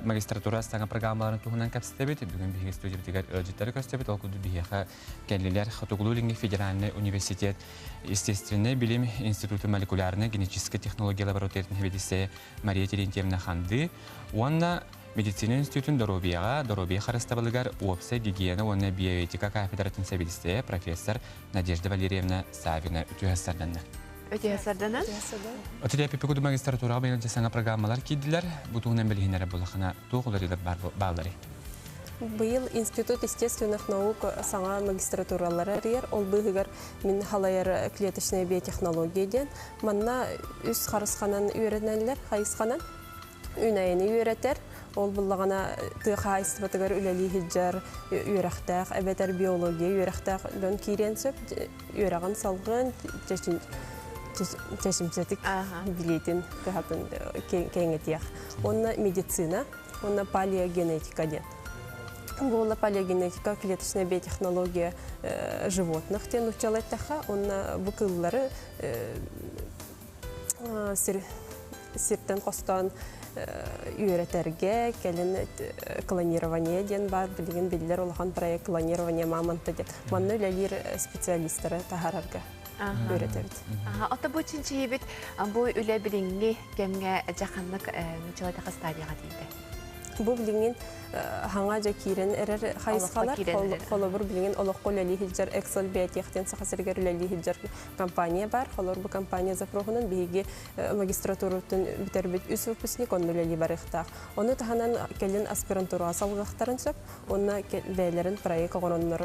Магистратура саҥа программаларын туһунан кэпсэтэбит. Бүгүн биһиги студиябытыгар ыалдьыттары көстөбүт. Ол курдук биһиэхэ кэллилэр Хотугулуу-Илиҥҥи федеральнай университет естественнэй билим институтун молекулярнай генетическэй технология лабораториятын сэбиэдиссэйэ Мария Терентьевна Ханды уонна медицина институтун доруобуйаҕа, доруобуйа харыстабылыгар уопсай гигиена уонна биоэтика кафедратын сэбиэдиссэйэ профессор Надежда Валерьевна Савина үтүө сарданна. Өтүө сарданан. Өтүлэппиппи курдук магистратураҕа быйыл саҥа программалар киирдилэр. Бу туһунан билиһиннэрэ булахына туох уларыылар баалларый? Быйыл Институт естественных наук саҥа магистратуралары арыйар. Ол быыһыгар мин халайар клеточная биотехнология диэн. Манна үс харысханан үөрэнэллэр, хайысханан. Үүнээйини үөрэтэр, ол буллаҕына тыа хаһаайыстыбатыгар үлэлии сылдьар үөрэхтээх эбэтэр биология үөрэхтээх дьон киириэн сөп. Үөрэҕин салҕыан, чэчимсэтик билиитин кыһатын кэҥэтиэх. Уонна медицина, уонна палеогенетика диэн. Буола палеогенетика, клеточная биотехнология животных диэн нууччалыы эттэххэ, уонна бу кыыллары сир сиртэн хостоон үөрэтэргэ, кэлин клонирование диэн баар, билигин биллэр улахан проект клонирование мамонта диэн. Манна үлэлиир специалистары таһаарарга үөрэтэбит. Ото бу чинчийибит бу үлэ билиҥҥи кэмҥэ дьаханнык нуччалатаха стадияҕа тиийдэ. Бу билигин хаҥа дьэ киирэн эрэр хайысхалар, холобур билигин олоххо үлэлии сылдьар Excel биотехтен Саха сиригэр үлэлии сылдьар компания бар. Холобур бу компания запроһунан биһиги магистратуратын бүтэрбит үс выпускник онно үлэлии барыахтаах. Ону таһынан кэлин аспирантураҕа салгыахтарын сөп, уонна бэйэлэрин проект оҥороннор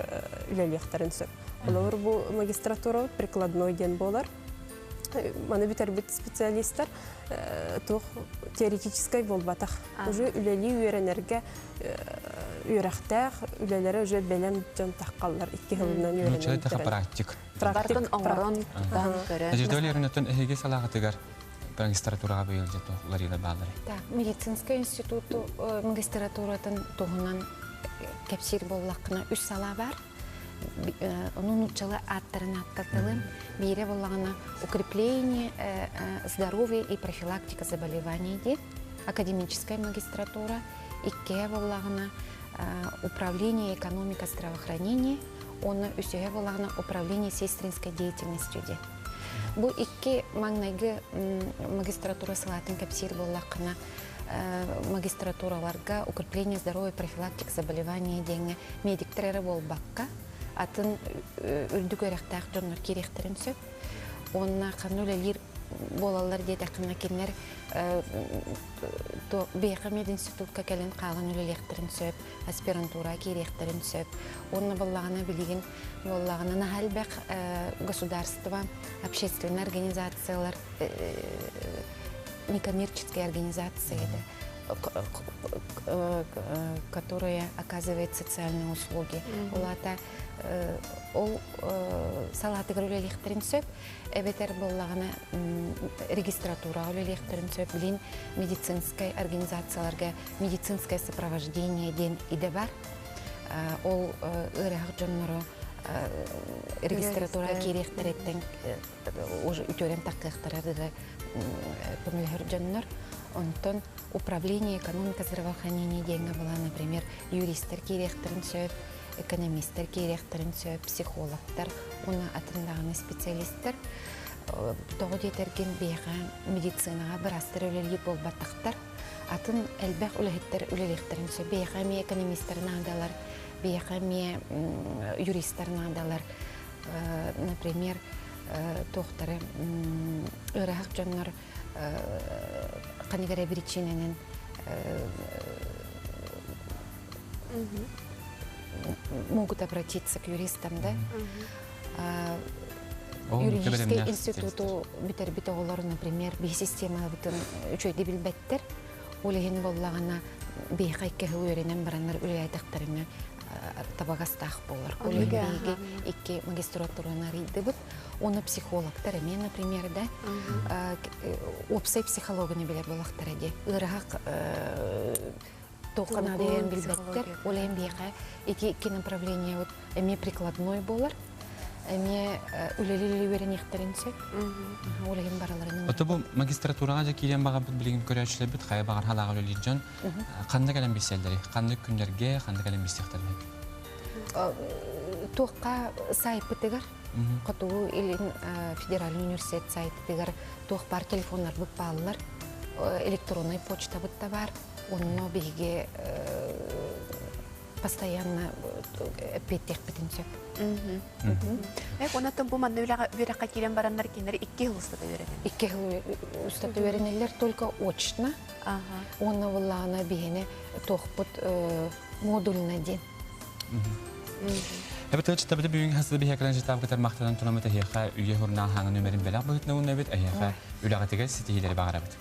үлэлиэхтэрин сөп. Холобур бу магистратура прикладной диэн буолар. Маны бүтэрбит специалистар туох теоретическай буолбатах. Уже үлэлии үөрэнэргэ үөрэхтээх, үлэлэрэ уже бэлэм дьон таххаллар икки сылынан үөрэнэн. Практик. Барытын оҥорон, тутан, көрөн. Надежда Валерьевнаттан эһиги салаҕытыгар магистратураҕа быйыл дьэ уларыйыылар бааллар. Так, медицинскэй институту магистратуратын туһунан кэпсиир буоллаххына үс салаа бар. Ону нууччалыы ааттарын ааттатылым. Биирэ буоллаҕына укрепление здоровья и профилактика заболеваний диэн академическая магистратура. Иккиһэ буоллаҕына управление экономика здравоохранения уонна үсүһэ буоллаҕына управление сестринской деятельностью диэн. Бу икки маҥнайгы магистратура салаатын кэпсиир буоллаххына, магистратураларга укрепление здоровья профилактика заболеваний диэҥҥэ медиктэр эрэ буолбакка, атын үрдүк үөрэхтээх дьоннор киириэхтэрин сөп. Уонна ханна үлэлиир буолаллар диэтэххинэ, кинилэр биһиэхэ мединститутка кэлэн хаалан үлэлиэхтэрин сөп, аспирантура киириэхтэрин сөп. Уонна буоллаҕына билигин буоллаҕына наһаа элбэх государство, общественные организациялар, некоммерческие организации, которые оказывают социальные услуги. Ол аата ол салаатыгар үлэлиэхтэрин сөп, эбэтэр буоллаҕына регистратураҕа үлэлиэхтэрин сөп, билин медицинскай организацияларга медицинское сопровождение диэн идэ бар. Ол ыарыһах дьоннору регистратура киириэхтэриттэн уже үтүөрэн таххыахтара көмөлөһөр дьоннор. Онтон управление экономика здравоохранения диэҥҥэ була, например, юристтэр киириэхтэрин сөп, экономистар киириэхтэрин сөп, психологтар уонна атын даҕаны специалисттар. Тоҕо диэтэргин биһиэхэ медицинаҕа быраастар үлэлиир буолбатахтар. Атын элбэх үлэһиттэр үлэлиэхтэрин сөп. Биһиэхэ эмиэ экономистар наадалар, биһиэхэ эмиэ юристар наадалар. Например, туохтары ыарыһах дьоннор ханнык эрэ биричиинэнэн могут обратиться к юристам, да? Юридический институту бүтэрбит оҕолор, например, биһи системабытын үчүгэйдик билбэттэр. Ол иһин буоллаҕына, биһиэхэ икки сыл үөрэнэн бараннар үлэлээтэхтэринэ табыгастаах буолар. Ол иһин биһиги икки магистратураны арыйдыбыт. Уонна психологтар эмиэ, например, да, уопсай психологияны билэр буолахтара дии. Ыарыһах туохха наадыйарын билбэттэр. Ол иһин биһиэхэ ити икки направление вот эмиэ прикладной буолар. Эмиэ үлэлии үөрэниэхтэрин сөп. Ол иһин барыларын Ото бу магистратураҕа дьэ киирэн баҕарбыт билигин көрөөччүлэрбит хайа баҕар халааҕа үлэлиир дьон ханна кэлэн билсэллэрий? Ханнык күннэргэ, ханна кэлэн билсиэхтэрин? Туохха сайтпытыгар, Хотугу Илин федеральный университет сайтыгар туох баар телефоннарбыт бааллар, электроннай почтабыт да баар. Онно биһиги постоянно эппиэттиэхпитин сөп. Онон бу манна үөрэххэ киирэн бараннар кинилэр икки жыл устата үөрэнэллэр. Икки жыл устата үөрэнэллэр только очно. Уонна буллаҕына биһини туохпут модульно диэн. Эбит ыччаттабыты бүгүн хасыда биһиэкэлэн житаабытар махтанан турамыт эһиэхэ үйэ хурнаан хаҥын нөмерин бэлэх быһытына ууннабыт эһиэхэ үлэҕитигэр ситиһиилэри баҕарабыт.